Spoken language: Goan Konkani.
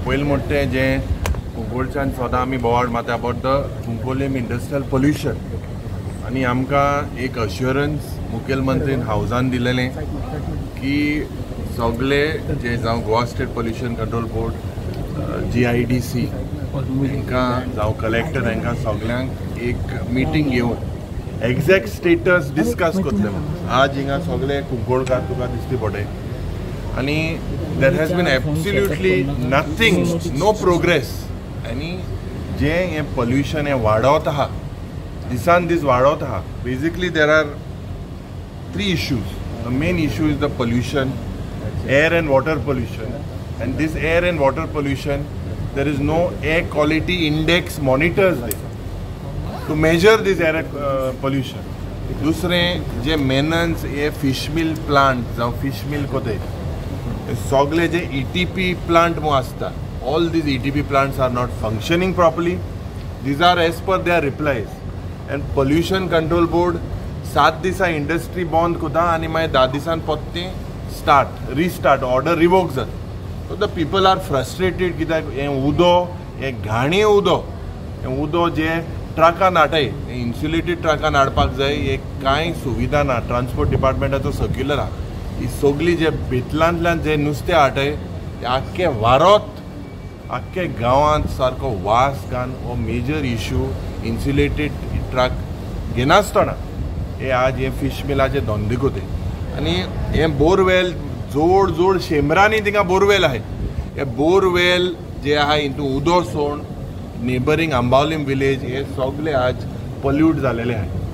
पयलीं म्हणटा तें जें कुंकळच्यान सदां आमी बोवाळ मारता about the Cuncolim industrial pollution आनी आमकां एक अश्युरन्स मुखेलमंत्रीन हावजान दिलेलें की सगळे जे जावं Goa State Pollution Control Board, GIDC हांकां जावं कलेक्टर हांकां सगल्यांक एक मिटींग घेवन एग्जॅक्ट स्टेटस डिस्कस करतले म्हणून. आज हिंगा सगळे कुंकळकार तुका दिसती पडे आनी there has been absolutely nothing, no progress. आनी जें हें पोल्युशन हें वाडत आहा, दिसान दीस वाडत आहा. Basically there are three issues. The main issue is the pollution, air and water pollution. And this air and water pollution, there is no air quality index monitors this to measure this air pollution. दुसरें जे मेनन्स हे फिश मिल प्लांट जावं फिश मिल कोते सगळे जे ETP plant म्हूण आसता, all these ETP plants are not functioning properly. These are as per their replies. And Pollution Control Board 7 दिसा इंडस्ट्री बंद करता आनी मागीर 10 दिसान परतें स्टार्ट रिस्टार्ट ऑर्डर रिवोक जाता. So the people are frustrated कित्याक हें उदो हें घाणें उदो हें उदो जे ट्रकान हाडटाय हें इन्सुलेटेड ट्रकान हाडपाक जाय. हे कांय सुविधा ना. ट्रान्सपोर्ट डिपार्टमेंटाचो सर्क्युलर आहा. ही सगळी जे बेतलांतल्यान जे नुस्तें हाडटाय ते आख्खे वारोत आख्खे गांवांत सारको वास घाण हो मेजर इशू. इन्सुलेटेड ट्रक घेनासतना हे आज हे फिश मिलाचे धंदे कोते आनी हे बोरवेल जोड जोड शेंबरांनी थिंगा बोरवेल आहाय. हे बोरवेल जे आहा हितून उदो सोड नेबरींग आंबावलीम विलेज हे सगळे आज पल्यूट जालेले आहाय.